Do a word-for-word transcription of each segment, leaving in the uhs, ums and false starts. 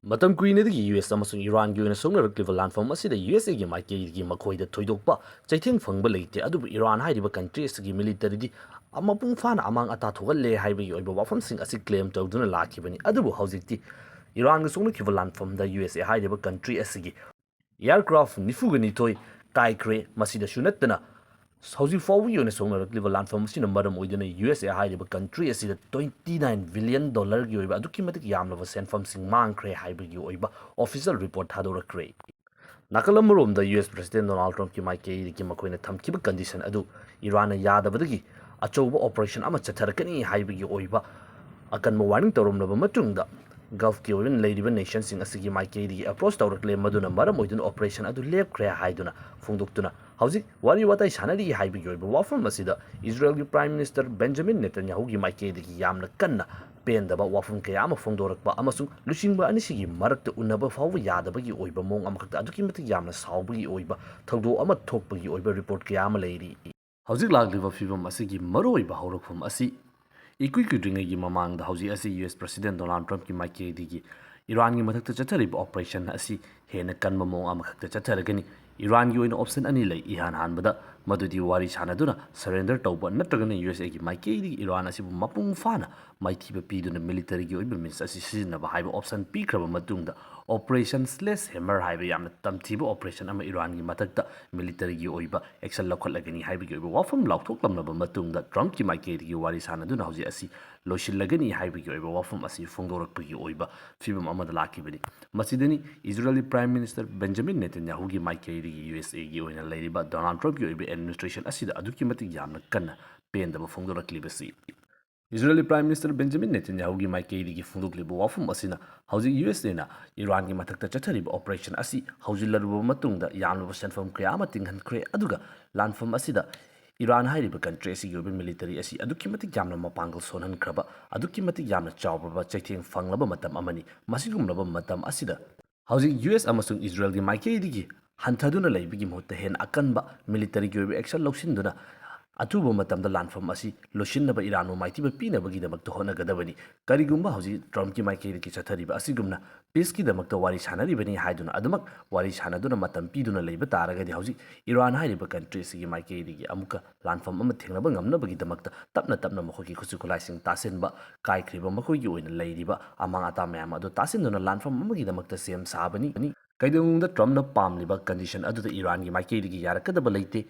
ꯃꯇꯝ ꯀꯨꯏꯅꯗꯒꯤ U S ꯑꯃꯁꯨꯡ ꯏꯔꯥꯟꯒꯤ ꯑꯣꯏꯅ ꯁꯣꯛꯅꯔꯛꯂꯤꯕ ꯂꯥꯟꯐꯝ ꯑꯁꯤꯗ ꯌꯨ ꯑꯦꯁ ꯑꯦꯒꯤ ꯃꯥꯏꯀꯩꯗꯒꯤ ꯃꯈꯣꯏꯗ ꯊꯣꯏꯗꯣꯛꯄ ꯆꯩꯊꯦꯡ ꯐꯪꯕ ꯂꯩꯇꯦ, ꯑꯗꯨꯕꯨ ꯏꯔꯥꯟ ꯍꯥꯏꯔꯤꯕ ꯀꯟꯇ꯭ꯔꯤ ꯑꯁꯤꯒꯤ ꯃꯤꯂꯤꯇꯔꯤꯗꯤ ꯃꯄꯨꯡ ꯐꯥꯅ ꯑꯃꯥꯡ ꯑꯇꯥ ꯊꯣꯛꯍꯜꯂꯦ ꯍꯥꯏꯕꯒꯤ ꯑꯣꯏꯕ ꯋꯥꯐꯝꯁꯤꯡ ꯑꯁꯤ ꯀ꯭ꯂꯦꯝ ꯇꯧꯗꯨꯅ ꯂꯥꯛꯈꯤꯕꯅꯤ꯫ ꯑꯗꯨꯕꯨ ꯍꯧꯖꯤꯛꯇꯤ ꯏꯔꯥꯟꯒ ꯁꯣꯛꯅꯈꯤꯕ ꯂꯥꯟꯐꯝꯗ ꯌꯨ ꯑꯦꯁ ꯑꯦ ꯍꯥꯏꯔꯤꯕ ꯀꯟꯇ꯭ꯔꯤ ꯑꯁꯤꯒꯤ ꯑꯦꯌꯥꯔꯀ꯭ꯔꯥꯐ ꯅꯤꯐꯨꯒ ꯅꯤꯊꯣꯏ ꯀꯥꯏꯈ꯭ꯔꯦ꯫ ꯃꯁꯤꯗꯁꯨ ꯅꯠꯇꯅ ꯍꯧꯖꯤꯛ ꯐꯥꯎꯕꯒꯤ ꯑꯣꯏꯅ ꯁꯣꯛꯅꯔꯛꯂꯤꯕ ꯂꯥꯟꯐꯝ ꯑꯁꯤꯅ ꯃꯔꯝ ꯑꯣꯏꯗꯨꯅ ꯌꯨ ꯑꯦꯁ ꯑꯦ ꯍꯥꯏꯔꯤꯕ ꯀꯟꯇ꯭ꯔꯤ ꯑꯁꯤꯗ ꯇ꯭ꯋꯦꯟꯇꯤ ꯅꯥꯏꯟ ꯕꯤꯂꯤꯌꯟ ꯗꯣꯂꯔꯒꯤ ꯑꯣꯏꯕ ꯑꯗꯨꯛꯀꯤ ꯃꯇꯤꯛ ꯌꯥꯝꯂꯕ ꯁꯦꯟꯐꯝꯁꯤꯡ ꯃꯥꯡꯈ꯭ꯔꯦ ꯍꯥꯏꯕꯒꯤ ꯑꯣꯏꯕ ꯑꯣꯐꯤꯁꯤꯌꯦꯜ ꯔꯤꯄꯣꯔꯠ ꯊꯥꯗꯣꯔꯛꯈ꯭ꯔꯦ꯫ ꯅꯥꯀꯜ ꯑꯃꯔꯣꯝꯗ ꯌꯨ ꯑꯦꯁ ꯄ꯭ꯔꯦꯁꯤꯗꯦꯟ ꯗꯣꯅꯥꯜꯗ ꯇ꯭ꯔꯝꯞꯀꯤ ꯃꯥꯏꯀꯩꯗꯒꯤ ꯃꯈꯣꯏꯅ ꯊꯝꯈꯤꯕ ꯀꯟꯗꯤꯁꯟ ꯑꯗꯨ ꯏꯔꯥꯟꯅ ꯌꯥꯗꯕꯗꯒꯤ ꯑꯆꯧꯕ ꯑꯣꯄꯔꯦꯁꯟ ꯑꯃ ꯆꯠꯊꯔꯛꯀꯅꯤ ꯍꯥꯏꯕꯒꯤ ꯑꯣꯏꯕ ꯑꯀꯟꯕ ꯋꯥꯔꯅꯤꯡ ꯇꯧꯔꯝꯂꯕ ꯃꯇꯨꯡꯗ, ꯒꯜꯐꯀꯤ ꯑꯣꯏꯕ ꯂꯩꯔꯤꯕ ꯅꯦꯁꯟꯁꯤꯡ ꯑꯁꯤꯒꯤ ꯃꯥꯏꯀꯩꯗꯒꯤ ꯑꯦꯄ꯭ꯔꯣꯆ ꯇꯧꯔꯛꯂꯦ, ꯃꯗꯨꯅ ꯃꯔꯝ ꯑꯣꯏꯗꯨꯅ ꯑꯣꯄꯔꯦꯁꯟ ꯑꯗꯨ ꯂꯦꯞꯈ꯭ꯔꯦ ꯍꯥꯏꯗꯨꯅ ꯐꯣꯡꯗꯣꯛꯇꯨꯅ ꯍꯧꯖꯤꯛ ꯋꯥꯔꯤ ꯋꯥꯇꯥꯏ ꯁꯥꯟꯅꯔꯤ ꯍꯥꯏꯕꯒꯤ ꯑꯣꯏꯕ ꯋꯥꯐꯝ ꯑꯁꯤꯗ ꯏꯖꯔꯦꯜꯒꯤ ꯄ꯭ꯔꯥꯏꯝ ꯃꯤꯅꯤꯁꯇꯔ ꯕꯦꯟꯖꯥꯃꯤꯟ ꯅꯦꯇꯟꯌꯥꯍꯨꯒꯤ ꯃꯥꯏꯀꯩꯗꯒꯤ ꯌꯥꯝꯅ ꯀꯟꯅ ꯄꯦꯟꯗꯕ ꯋꯥꯐꯝ ꯀꯌꯥ ꯑꯃ ꯐꯣꯡꯗꯣꯔꯛꯄ ꯑꯃꯁꯨꯡ ꯂꯨꯆꯤꯡꯕ ꯑꯅꯤꯁꯤꯒꯤ ꯃꯔꯛꯇ ꯎꯅꯕ ꯐꯥꯎꯕ ꯌꯥꯗꯕꯒꯤ ꯑꯣꯏꯕ ꯃꯑꯣꯡ ꯑꯃꯈꯛꯇ ꯑꯗꯨꯛꯀꯤ ꯃꯇꯤꯛ ꯌꯥꯝꯅ ꯁꯥꯎꯕꯒꯤ ꯑꯣꯏꯕ ꯊꯧꯗꯣꯛ ꯑꯃ ꯊꯣꯛꯄꯒꯤ ꯑꯣꯏꯕ ꯔꯤꯄꯣꯔꯠ ꯀꯌꯥ ꯑꯃ ꯂꯩꯔꯤ꯫ ꯍꯧꯖꯤꯛ ꯂꯥꯛꯂꯤꯕ ꯐꯤꯕꯝ ꯑꯁꯤꯒꯤ ꯃꯔꯨꯑꯣꯏꯕ ꯍꯧꯔꯛꯐꯝ ꯑꯁꯤ ꯏꯀꯨꯏ ꯀꯨꯏꯗ꯭ꯔꯤꯉꯩꯒꯤ ꯃꯃꯥꯡꯗ ꯍꯧꯖꯤꯛ ꯑꯁꯤ ꯌꯨ ꯑꯦꯁ ꯄ꯭ꯔꯦꯁꯤꯗꯦꯟ ꯗꯣꯅꯥꯜꯗ ꯇ꯭ꯔꯝꯞꯀꯤ ꯃꯥꯏꯀꯩꯗꯒꯤ ꯏꯔꯥꯟꯒꯤ ꯃꯊꯛꯇ ꯆꯠꯊꯔꯤꯕ ꯑꯣꯄꯔꯦꯁꯟ ꯑꯁꯤ ꯍꯦꯟꯅ ꯀꯟꯕ ꯃꯑꯣꯡ ꯑꯃꯈꯛꯇ ꯆꯠꯊꯔꯒꯅꯤ꯫ ꯏꯔꯥꯟꯒꯤ ꯑꯣꯏꯅ ꯑꯣꯞꯁꯟ ꯑꯅꯤ ꯂꯩ꯫ ꯏꯍꯥꯟ ꯍꯥꯟꯕꯗ ꯃꯗꯨꯗꯤ ꯋꯥꯔꯤ ꯁꯥꯟꯅꯗꯨꯅ ꯁꯔꯦꯟꯗꯔ ꯇꯧꯕ ꯅꯠꯇ꯭ꯔꯒꯅ ꯌꯨ ꯑꯦꯁ ꯑꯦꯒꯤ ꯃꯥꯏꯀꯩꯗꯒꯤ ꯏꯔꯥꯟ ꯑꯁꯤꯕꯨ ꯃꯄꯨꯡ ꯐꯥꯅ ꯃꯥꯏꯊꯤꯕ ꯄꯤꯗꯨꯅ ꯃꯤꯂꯤꯇꯔꯤꯒꯤ ꯑꯣꯏꯕ ꯃꯤꯟꯁ ꯑꯁꯤ ꯁꯤꯖꯤꯟꯅꯕ ꯍꯥꯏꯕ ꯑꯣꯞꯁꯟ ꯄꯤꯈ꯭ꯔꯕ ꯃꯇꯨꯡꯗ, ꯑꯣꯄꯔꯦꯁꯟ ꯁ꯭ꯂꯦꯁ ꯍꯦꯃꯔ ꯍꯥꯏꯕ ꯌꯥꯝꯅ ꯇꯝꯊꯤꯕ ꯑꯣꯄꯔꯦꯁꯟ ꯑꯃ ꯏꯔꯥꯟꯒꯤ ꯃꯊꯛꯇ ꯃꯤꯂꯤꯇꯔꯤꯒꯤ ꯑꯣꯏꯕ ꯑꯦꯛꯁꯟ ꯂꯧꯈꯠꯂꯒꯅꯤ ꯍꯥꯏꯕꯒꯤ ꯑꯣꯏꯕ ꯋꯥꯐꯝ ꯂꯥꯎꯊꯣꯛꯂꯝꯂꯕ ꯃꯇꯨꯡꯗ, ꯇ꯭ꯔꯝꯞꯀꯤ ꯃꯥꯏꯀꯩꯗꯒꯤ ꯋꯥꯔꯤ ꯁꯥꯟꯅꯗꯨꯅ ꯍꯧꯖꯤꯛ ꯑꯁꯤ ꯂꯣꯏꯁꯤꯜꯂꯒꯅꯤ ꯍꯥꯏꯕꯒꯤ ꯑꯣꯏꯕ ꯋꯥꯐꯝ ꯑꯁꯤ ꯐꯣꯡꯗꯣꯔꯛꯄꯒꯤ ꯑꯣꯏꯕ ꯐꯤꯕꯝ ꯑꯃꯗ ꯂꯥꯛꯈꯤꯕꯅꯤ꯫ ꯃꯁꯤꯗꯅꯤ ꯏꯖꯔꯦꯜꯒꯤ ꯄ꯭ꯔꯥꯏꯝ ꯃꯤꯅꯤꯁꯇꯔ ꯕꯦꯟꯖꯥꯃꯤꯟ ꯅꯦꯇꯟꯌꯥꯍꯨꯒꯤ ꯃꯥꯏꯀꯩꯗꯒꯤ ꯌꯨ ꯑꯦꯁ ꯑꯦꯒꯤ ꯑꯣꯏꯅ ꯂꯩꯔꯤꯕ ꯗꯣꯅꯥꯜꯗ ꯇ꯭ꯔꯝꯞꯀꯤ ꯑꯣꯏꯕ ꯑꯦꯗꯃꯤꯅꯤꯁꯇ꯭ꯔꯦꯁꯟ ꯑꯁꯤꯗ ꯑꯗꯨꯛꯀꯤ ꯃꯇꯤꯛ ꯌꯥꯝꯅ ꯀꯟꯅ ꯄꯦꯟꯗꯕ ꯐꯣꯡꯗꯣꯔꯛꯂꯤꯕꯁꯤ꯫ ꯏꯖꯔꯦꯜꯒꯤ ꯄ꯭ꯔꯥꯏꯝ ꯃꯤꯅꯤꯁꯇꯔ ꯕꯦꯟꯖꯥꯃꯤꯟ ꯅꯦꯇꯟꯌꯥꯍꯨꯒꯤ ꯃꯥꯏꯀꯩꯗꯒꯤ ꯐꯣꯡꯗꯣꯛꯂꯤꯕ ꯋꯥꯐꯝ ꯑꯁꯤꯅ ꯍꯧꯖꯤꯛ ꯌꯨ ꯑꯦꯁ ꯑꯦꯅ ꯏꯔꯥꯟꯒꯤ ꯃꯊꯛꯇ ꯆꯠꯊꯔꯤꯕ ꯑꯣꯄꯔꯦꯁꯟ ꯑꯁꯤ ꯍꯧꯖꯤꯜꯂꯔꯨꯕ ꯃꯇꯨꯡꯗ ꯌꯥꯝꯂꯕ ꯁꯦꯟꯐꯝ ꯀꯌꯥ ꯑꯃ ꯇꯤꯡꯍꯟꯈ꯭ꯔꯦ, ꯑꯗꯨꯒ ꯂꯥꯟꯐꯝ ꯑꯁꯤꯗ ꯏꯔꯥꯟ ꯍꯥꯏꯔꯤꯕ ꯀꯟꯇ꯭ꯔꯤ ꯑꯁꯤꯒꯤ ꯑꯣꯏꯕ ꯃꯤꯂꯤꯇꯔꯤ ꯑꯁꯤ ꯑꯗꯨꯛꯀꯤ ꯃꯇꯤꯛ ꯌꯥꯝꯅ ꯃꯄꯥꯡꯒꯜ ꯁꯣꯟꯍꯟꯈ꯭ꯔꯕ, ꯑꯗꯨꯛꯀꯤ ꯃꯇꯤꯛ ꯌꯥꯝꯅ ꯆꯥꯎꯔꯕ ꯆꯩꯊꯦꯡ ꯐꯪꯂꯕ ꯃꯇꯝ ꯑꯃꯅꯤ꯫ ꯃꯁꯤꯒꯨꯝꯂꯕ ꯃꯇꯝ ꯑꯁꯤꯗ ꯍꯧꯖꯤꯛ ꯌꯨ ꯑꯦꯁ ꯑꯃꯁꯨꯡ ꯏꯖꯔꯦꯜꯒꯤ ꯃꯥꯏꯀꯩꯗꯒꯤ ꯍꯟꯊꯗꯨꯅ ꯂꯩꯕꯒꯤ ꯃꯍꯨꯠꯇ ꯍꯦꯟꯅ ꯑꯀꯟꯕ ꯃꯤꯂꯤꯇꯔꯤꯒꯤ ꯑꯣꯏꯕ ꯑꯦꯛꯁꯟ ꯂꯧꯁꯤꯟꯗꯨꯅ ꯑꯊꯨꯕ ꯃꯇꯝꯗ ꯂꯥꯟꯐꯝ ꯑꯁꯤ ꯂꯣꯏꯁꯤꯟꯅꯕ ꯏꯔꯥꯟꯕꯨ ꯃꯥꯏꯊꯤꯕ ꯄꯤꯅꯕꯒꯤꯗꯃꯛꯇ ꯍꯣꯠꯅꯒꯗꯕꯅꯤ꯫ ꯀꯔꯤꯒꯨꯝꯕ ꯍꯧꯖꯤꯛ ꯇ꯭ꯔꯝꯞꯀꯤ ꯃꯥꯏꯀꯩꯗꯒꯤ ꯆꯠꯊꯔꯤꯕ ꯑꯁꯤꯒꯨꯝꯅ ꯄꯤꯁꯀꯤꯗꯃꯛꯇ ꯋꯥꯔꯤ ꯁꯥꯟꯅꯔꯤꯕꯅꯤ ꯍꯥꯏꯗꯨꯅ ꯑꯗꯨꯃꯛ ꯋꯥꯔꯤ ꯁꯥꯟꯅꯗꯨꯅ ꯃꯇꯝ ꯄꯤꯗꯨꯅ ꯂꯩꯕ ꯇꯥꯔꯒꯗꯤ, ꯍꯧꯖꯤꯛ ꯏꯔꯥꯟ ꯍꯥꯏꯔꯤꯕ ꯀꯟꯇ꯭ꯔꯤ ꯑꯁꯤꯒꯤ ꯃꯥꯏꯀꯩꯗꯒꯤ ꯑꯃꯨꯛꯀ ꯂꯥꯟꯐꯝ ꯑꯃ ꯊꯦꯡꯅꯕ ꯉꯝꯅꯕꯒꯤꯗꯃꯛꯇ ꯇꯞꯅ ꯇꯞꯅ ꯃꯈꯣꯏꯒꯤ ꯈꯨꯠꯁꯨ ꯈꯨꯠꯂꯥꯏꯁꯤꯡ ꯇꯥꯁꯤꯟꯕ, ꯀꯥꯏꯈ꯭ꯔꯤꯕ ꯃꯈꯣꯏꯒꯤ ꯑꯣꯏꯅ ꯂꯩꯔꯤꯕ ꯑꯃꯥꯡ ꯑꯇꯥ ꯃꯌꯥꯝ ꯑꯗꯨ ꯇꯥꯁꯤꯟꯗꯨꯅ ꯂꯥꯟꯐꯝ ꯑꯃꯒꯤꯗꯃꯛꯇ ꯁꯦꯝ ꯁꯥꯕꯅꯤ꯫ ꯀꯩꯗꯧꯅꯨꯡꯗ ꯇ꯭ꯔꯝꯞꯅ ꯄꯥꯝꯂꯤꯕ ꯀꯟꯗꯤꯁꯟ ꯑꯗꯨꯗ ꯏꯔꯥꯟꯒꯤ ꯃꯥꯏꯀꯩꯗꯒꯤ ꯌꯥꯔꯛꯀꯗꯕ ꯂꯩꯇꯦ꯫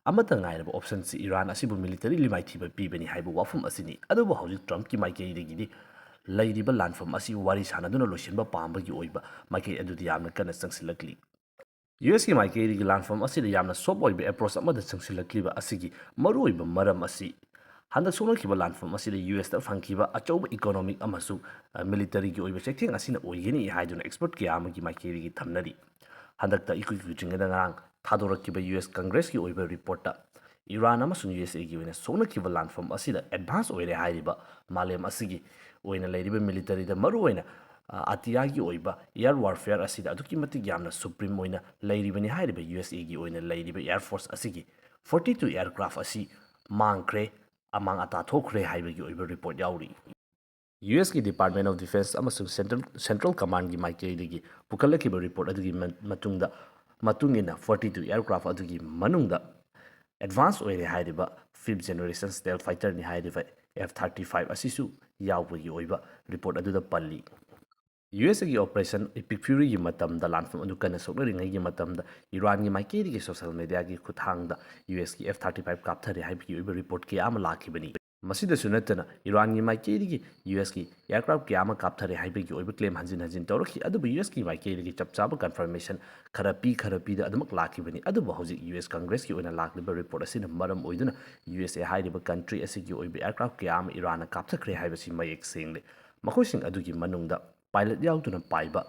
ꯑꯃꯠꯇ ꯉꯥꯏꯔꯕ ꯑꯣꯞꯁꯟꯁꯤ ꯏꯔꯥꯟ ꯑꯁꯤꯕꯨ ꯃꯤꯂꯤꯇꯔꯤꯂꯤ ꯃꯥꯏꯊꯤꯕ ꯄꯤꯕꯅꯤ ꯍꯥꯏꯕ ꯋꯥꯐꯝ ꯑꯁꯤꯅꯤ꯫ ꯑꯗꯨꯕꯨ ꯍꯧꯖꯤꯛ ꯇ꯭ꯔꯝꯞꯀꯤ ꯃꯥꯏꯀꯩꯗꯒꯤꯗꯤ ꯂꯩꯔꯤꯕ ꯂꯥꯟꯐꯝ ꯑꯁꯤ ꯋꯥꯔꯤ ꯁꯥꯟꯅꯗꯨꯅ ꯂꯣꯏꯁꯤꯟꯕ ꯄꯥꯝꯕꯒꯤ ꯑꯣꯏꯕ ꯃꯥꯏꯀꯩ ꯑꯗꯨꯗꯤ ꯌꯥꯝꯅ ꯀꯟꯅ ꯆꯪꯁꯤꯜꯂꯛꯂꯤ꯫ ꯌꯨ ꯑꯦꯁꯀꯤ ꯃꯥꯏꯀꯩꯗꯒꯤ ꯂꯥꯟꯐꯝ ꯑꯁꯤꯗ ꯌꯥꯝꯅ ꯁꯣꯞ ꯑꯣꯏꯕ ꯑꯦꯄ꯭ꯔꯣꯆ ꯑꯃꯗ ꯆꯪꯁꯤꯜꯂꯛꯂꯤꯕ ꯑꯁꯤꯒꯤ ꯃꯔꯨꯑꯣꯏꯕ ꯃꯔꯝ ꯑꯁꯤ ꯍꯟꯗꯛ ꯁꯣꯛꯅꯈꯤꯕ ꯂꯥꯟꯐꯝ ꯑꯁꯤꯗ ꯌꯨ ꯑꯦꯁꯇ ꯐꯪꯈꯤꯕ ꯑꯆꯧꯕ ꯏꯀꯣꯅꯣꯃꯤꯛ ꯑꯃꯁꯨꯡ, ꯑ, ꯃꯤꯂꯤꯇꯔꯤꯒꯤ ꯑꯣꯏꯕ ꯆꯩꯊꯦꯡ ꯑꯁꯤꯅ ꯑꯣꯏꯒꯅꯤ ꯍꯥꯏꯗꯨꯅ ꯑꯦꯛꯁꯄꯔꯠ ꯀꯌꯥ ꯑꯃꯒꯤ ꯃꯥꯏꯀꯩꯗꯒꯤ ꯊꯝꯅꯔꯤ꯫ ꯍꯟꯗꯛꯇ ꯏꯀꯨꯏ ꯀꯨꯏꯗ꯭ꯔꯤꯉꯩꯗ ꯉꯔꯥꯡ ꯊꯥꯗꯣꯔꯛꯈꯤꯕ ꯌꯨ ꯑꯦꯁ ꯀꯪꯒ꯭ꯔꯦꯁꯀꯤ ꯑꯣꯏꯕ ꯔꯤꯄꯣꯔꯠꯇ ꯏꯔꯥꯟ ꯑꯃꯁꯨꯡ ꯌꯨ ꯑꯦꯁ ꯑꯦꯒꯤ ꯑꯣꯏꯅ ꯁꯣꯛꯅꯈꯤꯕ ꯂꯥꯟꯐꯝ ꯑꯁꯤꯗ ꯑꯦꯗꯚꯥꯟꯁ ꯑꯣꯏꯔꯦ ꯍꯥꯏꯔꯤꯕ ꯃꯥꯂꯦꯝ ꯑꯁꯤꯒꯤ ꯑꯣꯏꯅ ꯂꯩꯔꯤꯕ ꯃꯤꯂꯤꯇꯔꯤꯗ ꯃꯔꯨꯑꯣꯏꯅ, ꯑ, ꯑꯇꯤꯌꯥꯒꯤ ꯑꯣꯏꯕ ꯑꯦꯌꯔ ꯋꯥꯔꯐꯦꯌꯔ ꯑꯁꯤꯗ ꯑꯗꯨꯛꯀꯤ ꯃꯇꯤꯛ ꯌꯥꯝꯅ ꯁꯨꯄ꯭ꯔꯤꯝ ꯑꯣꯏꯅ ꯂꯩꯔꯤꯕꯅꯤ ꯍꯥꯏꯔꯤꯕ ꯌꯨ ꯑꯦꯁ ꯑꯦꯒꯤ ꯑꯣꯏꯅ ꯂꯩꯔꯤꯕ ꯑꯦꯌꯔ ꯐꯣꯔꯁ ꯑꯁꯤꯒꯤ ꯐꯣꯔꯇꯤ ꯇꯨ ꯑꯦꯌꯔꯀ꯭ꯔꯥꯐ ꯑꯁꯤ ꯃꯥꯡꯈ꯭ꯔꯦ, ꯑꯃꯥꯡ ꯑꯇꯥ ꯊꯣꯛꯈ꯭ꯔꯦ ꯍꯥꯏꯕꯒꯤ ꯑꯣꯏꯕ ꯔꯤꯄꯣꯔꯠ ꯌꯥꯎꯔꯤ꯫ ꯌꯨ ꯑꯦꯁꯀꯤ ꯗꯤꯄꯥꯔꯠꯃꯦꯟ ꯑꯣꯐ ꯗꯤꯐꯦꯟꯁ ꯑꯃꯁꯨꯡ ꯁꯦꯟꯇ꯭ꯔꯦꯜ, ꯁꯦꯟꯇ꯭ꯔꯦꯜ ꯀꯃꯥꯟꯒꯤ ꯃꯥꯏꯀꯩꯗꯒꯤ ꯄꯨꯈꯠꯂꯛꯈꯤꯕ ꯔꯤꯄꯣꯔꯠ ꯑꯗꯨꯒꯤ ꯃ-, ꯃꯇꯨꯡꯗ, ꯃꯇꯨꯡ ꯏꯟꯅ ꯐꯣꯔꯇꯤ ꯇꯨ ꯑꯦꯌꯔꯀ꯭ꯔꯥꯐ ꯑꯗꯨꯒꯤ ꯃꯅꯨꯡꯗ ꯑꯦꯗꯚꯥꯟꯁ ꯑꯣꯏꯔꯦ ꯍꯥꯏꯔꯤꯕ ꯐꯤꯐ ꯖꯦꯅꯦꯔꯦꯁꯟ ꯁ꯭ꯇꯦꯜ ꯐꯥꯏꯇꯔꯅꯤ ꯍꯥꯏꯔꯤꯕ ꯑꯦꯐ ꯊꯥꯔꯇꯤ ꯐꯥꯏꯚ ꯑꯁꯤꯁꯨ ꯌꯥꯎꯕꯒꯤ ꯑꯣꯏꯕ ꯔꯤꯄꯣꯔꯠ ꯑꯗꯨꯗ ꯄꯜꯂꯤ꯫ ꯌꯨ ꯑꯦꯁ ꯑꯦꯒꯤ ꯑꯣꯄꯔꯦꯁꯟ ꯏꯄꯤꯛ ꯐ꯭ꯌꯨꯔꯤꯒꯤ ꯃꯇꯝꯗ ꯂꯥꯟꯐꯝ ꯑꯗꯨ ꯀꯟꯅ ꯁꯣꯛꯅꯔꯤꯉꯩꯒꯤ ꯃꯇꯝꯗ ꯏꯔꯥꯟꯒꯤ ꯃꯥꯏꯀꯩꯗꯒꯤ ꯁꯣꯁꯤꯌꯦꯜ ꯃꯦꯗꯤꯌꯥꯒꯤ ꯈꯨꯠꯊꯥꯡꯗ ꯌꯨ ꯑꯦꯁꯀꯤ ꯑꯦꯐ ꯊꯥꯔꯇꯤ ꯐꯥꯏꯚ ꯀꯥꯞꯊꯔꯦ ꯍꯥꯏꯕꯒꯤ ꯑꯣꯏꯕ ꯔꯤꯄꯣꯔꯠ ꯀꯌꯥ ꯑꯃ ꯂꯥꯛꯈꯤꯕꯅꯤ꯫ ꯃꯁꯤꯗꯁꯨ ꯅꯠꯇꯅ ꯏꯔꯥꯟꯒꯤ ꯃꯥꯏꯀꯩꯗꯒꯤ ꯌꯨ ꯑꯦꯁꯀꯤ ꯑꯦꯌꯔꯀ꯭ꯔꯥꯐ ꯀꯌꯥ ꯑꯃ ꯀꯥꯞꯊꯔꯦ ꯍꯥꯏꯕꯒꯤ ꯑꯣꯏꯕ ꯀ꯭ꯂꯦꯝ ꯍꯟꯖꯤꯟ ꯍꯟꯖꯤꯟ ꯇꯧꯔꯛꯈꯤ, ꯑꯗꯨꯕꯨ ꯌꯨ ꯑꯦꯁꯀꯤ ꯃꯥꯏꯀꯩꯗꯒꯤ ꯆꯞ ꯆꯥꯕ ꯀꯟꯐꯔꯃꯦꯁꯟ ꯈꯔ ꯄꯤ, ꯈꯔ ꯄꯤꯗ ꯑꯗꯨꯃꯛ ꯂꯥꯛꯈꯤꯕꯅꯤ꯫ ꯑꯗꯨꯕꯨ ꯍꯧꯖꯤꯛ ꯌꯨ ꯑꯦꯁ ꯀꯪꯒ꯭ꯔꯦꯁꯀꯤ ꯑꯣꯏꯅ ꯂꯥꯛꯂꯤꯕ ꯔꯤꯄꯣꯔꯠ ꯑꯁꯤꯅ ꯃꯔꯝ ꯑꯣꯏꯗꯨꯅ ꯌꯨ ꯑꯦꯁ ꯑꯦ ꯍꯥꯏꯔꯤꯕ ꯀꯟꯇ꯭ꯔꯤ ꯑꯁꯤꯒꯤ ꯑꯣꯏꯕ ꯑꯦꯌꯔꯀ꯭ꯔꯥꯐ ꯀꯌꯥ ꯑꯃ ꯏꯔꯥꯟꯅ ꯀꯥꯞꯊꯈ꯭ꯔꯦ ꯍꯥꯏꯕꯁꯤ ꯃꯌꯦꯛ ꯁꯦꯡꯂꯦ꯫ ꯃꯈꯣꯏꯁꯤꯡ ꯑꯗꯨꯒꯤ ꯃꯅꯨꯡꯗ ꯄꯥꯏꯂꯠ ꯌꯥꯎꯗꯨꯅ ꯄꯥꯏꯕ,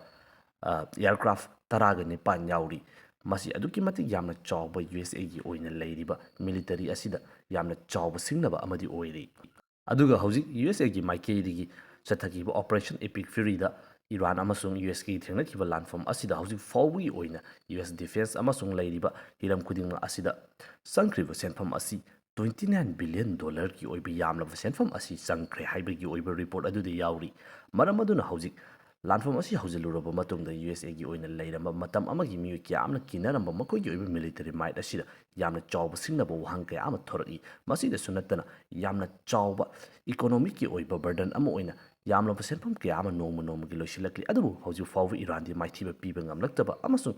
ꯑ, ꯑꯦꯌꯔꯀ꯭ꯔꯥꯐ ꯇꯔꯥꯒ ꯅꯤꯄꯥꯟ ꯌꯥꯎꯔꯤ꯫ ꯃꯁꯤ ꯑꯗꯨꯛꯀꯤ ꯃꯇꯤꯛ ꯌꯥꯝꯅ ꯆꯥꯎꯕ ꯌꯨ ꯑꯦꯁ ꯑꯦꯒꯤ ꯑꯣꯏꯅ ꯂꯩꯔꯤꯕ ꯃꯤꯂꯤꯇꯔꯤ ꯑꯁꯤꯗ ꯌꯥꯝꯅ ꯆꯥꯎꯕ ꯁꯤꯡꯅꯕ ꯑꯃꯗꯤ ꯑꯣꯏꯔꯤ꯫ ꯑꯗꯨꯒ ꯍꯧꯖꯤꯛ ꯌꯨ ꯑꯦꯁ ꯑꯦꯒꯤ ꯃꯥꯏꯀꯩꯗꯒꯤ ꯆꯠꯊꯈꯤꯕ ꯑꯣꯄꯔꯦꯁꯟ ꯏꯄꯤꯛ ꯐ꯭ꯌꯨꯔꯤꯗ ꯏꯔꯥꯟ ꯑꯃꯁꯨꯡ ꯌꯨ ꯑꯦꯁꯀꯤ ꯊꯦꯡꯅꯈꯤꯕ ꯂꯥꯟꯐꯝ ꯑꯁꯤꯗ ꯍꯧꯖꯤꯛ ꯐꯥꯎꯕꯒꯤ ꯑꯣꯏꯅ ꯌꯨ ꯑꯦꯁ ꯗꯤꯐꯦꯟꯁ ꯑꯃꯁꯨꯡ ꯂꯩꯔꯤꯕ ꯍꯤꯔꯝ ꯈꯨꯗꯤꯡꯃꯛ ꯑꯁꯤꯗ ꯆꯪꯈ꯭ꯔꯤꯕ ꯁꯦꯟꯐꯝ ꯑꯁꯤ twenty nine billion dollarꯒꯤ ꯑꯣꯏꯕ ꯌꯥꯝꯂꯕ ꯁꯦꯟꯐꯝ ꯑꯁꯤ ꯆꯪꯈ꯭ꯔꯦ ꯍꯥꯏꯕꯒꯤ ꯑꯣꯏꯕ report ꯑꯗꯨꯗ ꯌꯥꯎꯔꯤ꯫ ꯃꯔꯝ ꯑꯗꯨꯅ ꯍꯧꯖꯤꯛ ꯂꯥꯟꯐꯝ ꯑꯁꯤ ꯍꯧꯖꯤꯜꯂꯨꯔꯕ ꯃꯇꯨꯡꯗ ꯌꯨ ꯑꯦꯁ ꯑꯦꯒꯤ ꯑꯣꯏꯅ ꯂꯩꯔꯝꯕ ꯃꯇꯝ ꯑꯃꯒꯤ ꯃꯤꯑꯣꯏ ꯀꯌꯥ ꯑꯃꯅ ꯀꯤꯅꯔꯝꯕ ꯃꯈꯣꯏꯒꯤ ꯑꯣꯏꯕ military might ꯑꯁꯤꯗ ꯌꯥꯝꯅ ꯆꯥꯎꯕ ꯁꯤꯡꯅꯕ ꯋꯥꯍꯪ ꯀꯌꯥ ꯑꯃ ꯊꯣꯔꯛꯏ꯫ ꯃꯁꯤꯗꯁꯨ ꯅꯠꯇꯅ ꯌꯥꯝꯅ ꯆꯥꯎꯕ economicꯀꯤ ꯑꯣꯏꯕ burden ꯑꯃ ꯑꯣꯏꯅ ꯌꯥꯝꯂꯕ ꯁꯦꯟꯐꯝ ꯀꯌꯥ ꯑꯃ ꯅꯣꯡꯃ ꯅꯣꯡꯃꯒꯤ ꯂꯣꯏꯁꯤꯜꯂꯛꯂꯤ꯫ ꯑꯗꯨꯕꯨ ꯍꯧꯖꯤꯛ ꯐꯥꯎꯕ ꯏꯔꯥꯟꯗꯤ ꯃꯥꯏꯊꯤꯕ ꯄꯤꯕ ꯉꯝꯂꯛꯇꯕ ꯑꯃꯁꯨꯡ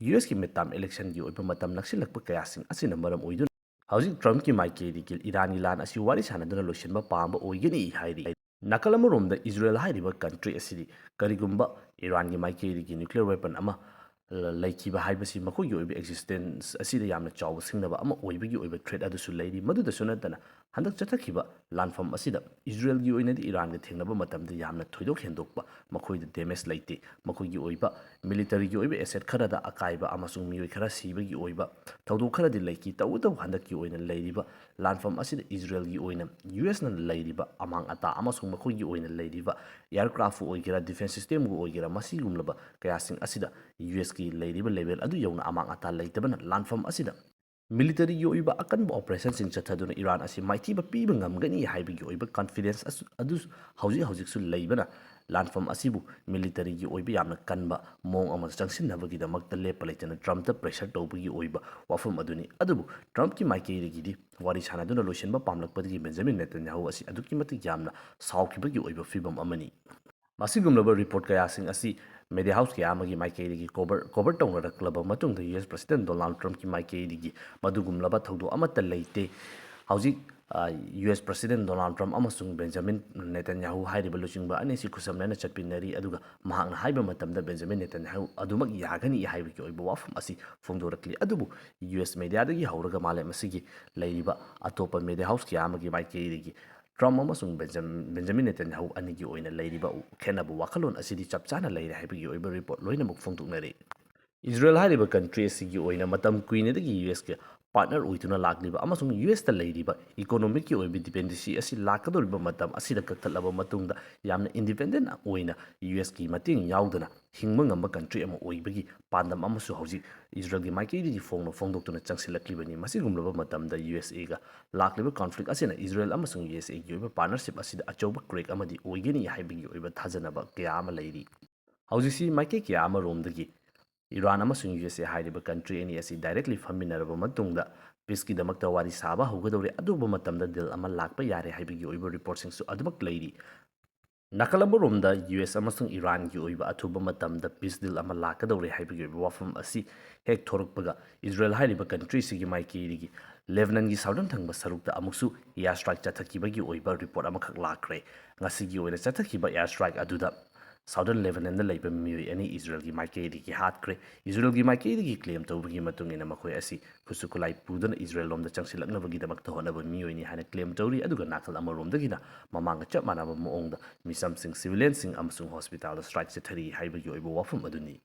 ꯌꯨ ꯑꯦꯁꯀꯤ midterm electionꯒꯤ ꯑꯣꯏꯕ ꯃꯇꯝ ꯅꯛꯁꯤꯜꯂꯛꯄ ꯀꯌꯥꯁꯤꯡ ꯑꯁꯤꯅ ꯃꯔꯝ ꯑꯣꯏꯗꯨꯅ ꯍꯧꯖꯤꯛ ꯇ꯭ꯔꯝꯞꯀꯤ ꯃꯥꯏꯀꯩꯗꯒꯤ ꯏꯔꯥꯟꯒꯤ ꯂꯥꯟ ꯑꯁꯤ ꯋꯥꯔꯤ ꯁꯥꯟꯅꯗꯨꯅ ꯂꯣꯏꯁꯤꯟꯕ ꯄꯥꯝꯕ ꯑꯣꯏꯒꯅꯤ ꯍꯥꯏꯔꯤ꯫ ꯅꯥꯀꯜ ꯑꯃꯔꯣꯝꯗ ꯏꯖꯔꯦꯜ ꯍꯥꯏꯔꯤꯕ country ꯑꯁꯤꯗꯤ ꯀꯔꯤꯒꯨꯝꯕ ꯏꯔꯥꯟꯒꯤ ꯃꯥꯏꯀꯩꯗꯒꯤ nuclear weapon ꯑꯃ ꯂꯩꯈꯤꯕ ꯍꯥꯏꯕꯁꯤ ꯃꯈꯣꯏꯒꯤ ꯑꯣꯏꯕ existence ꯑꯁꯤꯗ ꯌꯥꯝꯅ ꯆꯥꯎꯕ ꯁꯤꯡꯅꯕ ꯑꯃ ꯑꯣꯏꯕꯒꯤ ꯑꯣꯏꯕ threat ꯑꯗꯨꯁꯨ ꯂꯩꯔꯤ꯫ ꯃꯗꯨꯗꯁꯨ ꯅꯠꯇꯅ ꯍꯟꯗꯛ ꯆꯠꯊꯈꯤꯕ ꯂꯥꯟꯐꯝ ꯑꯁꯤꯗ ꯏꯖꯔꯦꯜꯒꯤ ꯑꯣꯏꯅꯗꯤ ꯏꯔꯥꯟꯒ ꯊꯦꯡꯅꯕ ꯃꯇꯝꯗ ꯌꯥꯝꯅ ꯊꯣꯏꯗꯣꯛ ꯍꯦꯟꯗꯣꯛꯄ ꯃꯈꯣꯏꯗ damage ꯂꯩꯇꯦ꯫ ꯃꯈꯣꯏꯒꯤ ꯑꯣꯏꯕ militaryꯒꯤ ꯑꯣꯏꯕ asset ꯈꯔꯗ ꯑꯀꯥꯏꯕ ꯑꯃꯁꯨꯡ ꯃꯤꯑꯣꯏ ꯈꯔ ꯁꯤꯕꯒꯤ ꯑꯣꯏꯕ ꯊꯧꯗꯣꯛ ꯈꯔꯗꯤ ꯂꯩꯈꯤ꯫ ꯇꯧꯕꯇꯕꯨ ꯍꯟꯗꯛꯀꯤ ꯑꯣꯏꯅ ꯂꯩꯔꯤꯕ ꯂꯥꯟꯐꯝ ꯑꯁꯤꯗ ꯏꯖꯔꯦꯜꯒꯤ ꯑꯣꯏꯅ ꯌꯨ ꯑꯦꯁꯅ ꯂꯩꯔꯤꯕ ꯑꯃꯥꯡ ꯑꯇꯥ ꯑꯃꯁꯨꯡ ꯃꯈꯣꯏꯒꯤ ꯑꯣꯏꯅ ꯂꯩꯔꯤꯕ aircraftꯄꯨ ꯑꯣꯏꯒꯦꯔꯥ, defence systemꯕꯨ ꯑꯣꯏꯒꯦꯔꯥ, ꯃꯁꯤꯒꯨꯝꯂꯕ ꯀꯌꯥꯁꯤꯡ ꯑꯁꯤꯗ ꯌꯨ ꯑꯦꯁꯀꯤ ꯂꯩꯔꯤꯕ level ꯑꯗꯨ ꯌꯧꯅ ꯑꯃꯥꯡ ꯑꯇꯥ ꯂꯩꯇꯕꯅ ꯂꯥꯟꯐꯝ ꯑꯁꯤꯗ militaryꯒꯤ ꯑꯣꯏꯕ ꯑꯀꯟꯕ operationꯁꯤꯡ ꯆꯠꯊꯗꯨꯅ ꯏꯔꯥꯟ ꯑꯁꯤ ꯃꯥꯏꯊꯤꯕ ꯄꯤꯕ ꯉꯝꯒꯅꯤ ꯍꯥꯏꯕꯒꯤ ꯑꯣꯏꯕ confidence ꯑꯁꯨ-, ꯑꯗꯨ ꯍꯧꯖꯤꯛ ꯍꯧꯖꯤꯛꯁꯨ ꯂꯩꯕꯅ ꯂꯥꯟꯐꯝ ꯑꯁꯤꯕꯨ militaryꯒꯤ ꯑꯣꯏꯕ ꯌꯥꯝꯅ ꯀꯟꯕ ꯃꯑꯣꯡ ꯑꯃꯗ ꯆꯪꯁꯤꯟꯅꯕꯒꯤꯗꯃꯛꯇ ꯂꯦꯞꯄ ꯂꯩꯇꯅ ꯇ꯭ꯔꯝꯞꯇ pressure ꯇꯧꯕꯒꯤ ꯑꯣꯏꯕ ꯋꯥꯐꯝ ꯑꯗꯨꯅꯤ꯫ ꯑꯗꯨꯕꯨ ꯇ꯭ꯔꯝꯞꯀꯤ ꯃꯥꯏꯀꯩꯗꯒꯤꯗꯤ ꯋꯥꯔꯤ ꯁꯥꯟꯅꯗꯨꯅ ꯂꯣꯏꯁꯤꯟꯕ ꯄꯥꯝꯂꯛꯄꯗꯒꯤ ꯕꯦꯟꯖꯥꯃꯤꯟ ꯅꯦꯇꯟꯌꯥꯍꯨ ꯑꯁꯤ ꯑꯗꯨꯛꯀꯤ ꯃꯇꯤꯛ ꯌꯥꯝꯅ ꯁꯥꯎꯈꯤꯕꯒꯤ ꯑꯣꯏꯕ ꯐꯤꯕꯝ ꯑꯃꯅꯤ꯫ ꯃꯁꯤꯒꯨꯝꯂꯕ report ꯀꯌꯥꯁꯤꯡ ꯑꯁꯤ media house ꯀꯌꯥ ꯑꯃꯒꯤ ꯃꯥꯏꯀꯩꯗꯒꯤ cover, cover ꯇꯧꯅꯔꯛꯂꯕ ꯃꯇꯨꯡꯗ ꯌꯨ ꯑꯦꯁ President Donald Trumpꯀꯤ ꯃꯥꯏꯀꯩꯗꯒꯤ ꯃꯗꯨꯒꯨꯝꯂꯕ ꯊꯧꯗꯣꯛ ꯑꯃꯠꯇ ꯂꯩꯇꯦ꯫ ꯍꯧꯖꯤꯛ, uh, U S President Donald Trump ꯑꯃꯁꯨꯡ ꯕꯦꯟꯖꯥꯃꯤꯟ ꯅꯦꯇꯟꯌꯥꯍꯨ ꯍꯥꯏꯔꯤꯕ ꯂꯨꯆꯤꯡꯕ ꯑꯅꯤꯁꯤ ꯈꯨꯠꯁꯝꯅꯅ ꯆꯠꯃꯤꯟꯅꯔꯤ, ꯑꯗꯨꯒ ꯃꯍꯥꯛꯅ ꯍꯥꯏꯕ ꯃꯇꯝꯗ ꯕꯦꯟꯖꯥꯃꯤꯟ ꯅꯦꯇꯟꯌꯥꯍꯨ ꯑꯗꯨꯃꯛ ꯌꯥꯒꯅꯤ ꯍꯥꯏꯕꯒꯤ ꯑꯣꯏꯕ ꯋꯥꯐꯝ ꯑꯁꯤ ꯐꯣꯡꯗꯣꯔꯛꯂꯤ꯫ ꯑꯗꯨꯕꯨ ꯌꯨ ꯑꯦꯁ mediaꯗꯒꯤ ꯍꯧꯔꯒ ꯃꯥꯂꯦꯝ ꯑꯁꯤꯒꯤ ꯂꯩꯔꯤꯕ ꯑꯇꯣꯞꯄ media house ꯀꯌꯥ ꯑꯃꯒꯤ ꯃꯥꯏꯀꯩꯗꯒꯤ ꯇ꯭ꯔꯝꯞ ꯑꯃꯁꯨꯡ ꯕꯦꯟꯖꯥꯃꯤꯟ, ꯕꯦꯟꯖꯥꯃꯤꯟ ꯅꯦꯇꯟꯌꯥꯍꯨ ꯑꯅꯤꯒꯤ ꯑꯣꯏꯅ ꯂꯩꯔꯤꯕ ꯈꯦꯠꯅꯕ ꯋꯥꯈꯜꯂꯣꯟ ꯑꯁꯤꯗꯤ ꯆꯞ ꯆꯥꯅ ꯂꯩꯔꯦ ꯍꯥꯏꯕꯒꯤ ꯑꯣꯏꯕ report ꯂꯣꯏꯅꯃꯛ ꯐꯣꯡꯗꯣꯛꯅꯔꯤ꯫ ꯏꯖꯔꯦꯜ ꯍꯥꯏꯔꯤꯕ country ꯑꯁꯤꯒꯤ ꯑꯣꯏꯅ ꯃꯇꯝ ꯀꯨꯏꯅꯗꯒꯤ ꯌꯨ ꯑꯦꯁꯀ partner ꯑꯣꯏꯗꯨꯅ ꯂꯥꯛꯂꯤꯕ ꯑꯃꯁꯨꯡ ꯌꯨ ꯑꯦꯁꯇ ꯂꯩꯔꯤꯕ economicꯀꯤ ꯑꯣꯏꯕ dependency ꯑꯁꯤ ꯂꯥꯛꯀꯗꯧꯔꯤꯕ ꯃꯇꯝ ꯑꯁꯤꯗ ꯀꯛꯊꯠꯂꯕ ꯃꯇꯨꯡꯗ ꯌꯥꯝꯅ independent ꯑꯣꯏꯅ ꯌꯨ ꯑꯦꯁꯀꯤ ꯃꯇꯦꯡ ꯌꯥꯎꯗꯅ ꯍꯤꯡꯕ ꯉꯝꯕ country ꯑꯃ ꯑꯣꯏꯕꯒꯤ ꯄꯥꯟꯗꯝ ꯑꯃꯁꯨ ꯍꯧꯖꯤꯛ ꯏꯖꯔꯦꯜꯒꯤ ꯃꯥꯏꯀꯩꯗꯒꯤ ꯐꯣꯡꯅ ꯐꯣꯡꯗꯣꯛꯇꯨꯅ ꯆꯪꯁꯤꯜꯂꯛꯂꯤꯕꯅꯤ꯫ ꯃꯁꯤꯒꯨꯝꯂꯕ ꯃꯇꯝꯗ ꯌꯨ ꯑꯦꯁ ꯑꯦꯒ ꯂꯥꯛꯂꯤꯕ conflict ꯑꯁꯤꯅ ꯏꯖꯔꯦꯜ ꯑꯃꯁꯨꯡ ꯌꯨ ꯑꯦꯁ ꯑꯦꯒꯤ ꯑꯣꯏꯕ partnership ꯑꯁꯤꯗ ꯑꯆꯧꯕ crack ꯑꯃꯗꯤ ꯑꯣꯏꯒꯅꯤ ꯍꯥꯏꯕꯒꯤ ꯑꯣꯏꯕ ꯊꯥꯖꯅꯕ ꯀꯌꯥ ꯑꯃ ꯂꯩꯔꯤ꯫ ꯍꯧꯖꯤꯛꯁꯤ ꯃꯥꯏꯀꯩ ꯀꯌꯥ ꯑꯃꯔꯣꯝꯗꯒꯤ ꯏꯔꯥꯟ ꯑꯃꯁꯨꯡ ꯌꯨ ꯑꯦꯁ ꯑꯦ ꯍꯥꯏꯔꯤꯕ country ꯑꯅꯤ ꯑꯁꯤ directly ꯐꯝꯃꯤꯟꯅꯔꯕ ꯃꯇꯨꯡꯗ peaceꯀꯤꯗꯃꯛꯇ ꯋꯥꯔꯤ ꯁꯥꯕ ꯍꯧꯒꯗꯧꯔꯦ, ꯑꯗꯨꯒꯨꯝꯕ ꯃꯇꯝꯗ deal ꯑꯃ ꯂꯥꯛꯄ ꯌꯥꯔꯦ ꯍꯥꯏꯕꯒꯤ ꯑꯣꯏꯕ reportꯁꯤꯡꯁꯨ ꯑꯗꯨꯃꯛ ꯂꯩꯔꯤ꯫ ꯅꯥꯀꯜ ꯑꯃꯔꯣꯝꯗ ꯌꯨ ꯑꯦꯁ ꯑꯃꯁꯨꯡ ꯏꯔꯥꯟꯒꯤ ꯑꯣꯏꯕ ꯑꯊꯨꯕ ꯃꯇꯝꯗ peace deal ꯑꯃ ꯂꯥꯛꯀꯗꯧꯔꯦ ꯍꯥꯏꯕꯒꯤ ꯑꯣꯏꯕ ꯋꯥꯐꯝ ꯑꯁꯤ ꯍꯦꯛ ꯊꯣꯔꯛꯄꯒ, ꯏꯖꯔꯦꯜ ꯍꯥꯏꯔꯤꯕ countryꯁꯤꯒꯤ ꯃꯥꯏꯀꯩꯗꯒꯤ ꯂꯦꯕꯅꯟꯒꯤ southern ꯊꯪꯕ ꯁꯔꯨꯛꯇ ꯑꯃꯨꯛꯁꯨ air strike ꯆꯠꯊꯈꯤꯕꯒꯤ ꯑꯣꯏꯕ report ꯑꯃꯈꯛ ꯂꯥꯛꯈ꯭ꯔꯦ꯫ ꯉꯁꯤꯒꯤ ꯑꯣꯏꯅ ꯆꯠꯊꯈꯤꯕ air strike ꯑꯗꯨꯗ southern ꯂꯦꯕꯅꯟꯗ ꯂꯩꯕ ꯃꯤꯑꯣꯏ ꯑꯅꯤ ꯏꯖꯔꯦꯜꯒꯤ ꯃꯥꯏꯀꯩꯗꯒꯤ ꯍꯥꯠꯈ꯭ꯔꯦ꯫ ꯏꯖꯔꯦꯜꯒꯤ ꯃꯥꯏꯀꯩꯗꯒꯤ claim ꯇꯧꯕꯒꯤ ꯃꯇꯨꯡ ꯏꯟꯅ, ꯃꯈꯣꯏ ꯑꯁꯤ ꯈꯨꯠꯁꯨ ꯈꯨꯠꯂꯥꯏ ꯄꯨꯗꯨꯅ ꯏꯖꯔꯦꯜ ꯂꯣꯝꯗ ꯆꯪꯁꯤꯜꯂꯛꯅꯕꯒꯤꯗꯃꯛꯇ ꯍꯣꯠꯅꯕ ꯃꯤꯑꯣꯏꯅꯤ ꯍꯥꯏꯅ claim ꯇꯧꯔꯤ꯫ ꯑꯗꯨꯒ ꯅꯥꯀꯜ ꯑꯃꯔꯣꯝꯗꯒꯤꯅ ꯃꯃꯥꯡꯒ ꯆꯞ ꯃꯥꯟꯅꯕ ꯃꯑꯣꯡꯗ ꯃꯤꯆꯝꯁꯤꯡ, civilianꯁꯤꯡ ꯑꯃꯁꯨꯡ hospitalꯗ strike ꯆꯠꯊꯔꯤ ꯍꯥꯏꯕꯒꯤ ꯑꯣꯏꯕ ꯋꯥꯐꯝ ꯑꯗꯨꯅꯤ꯫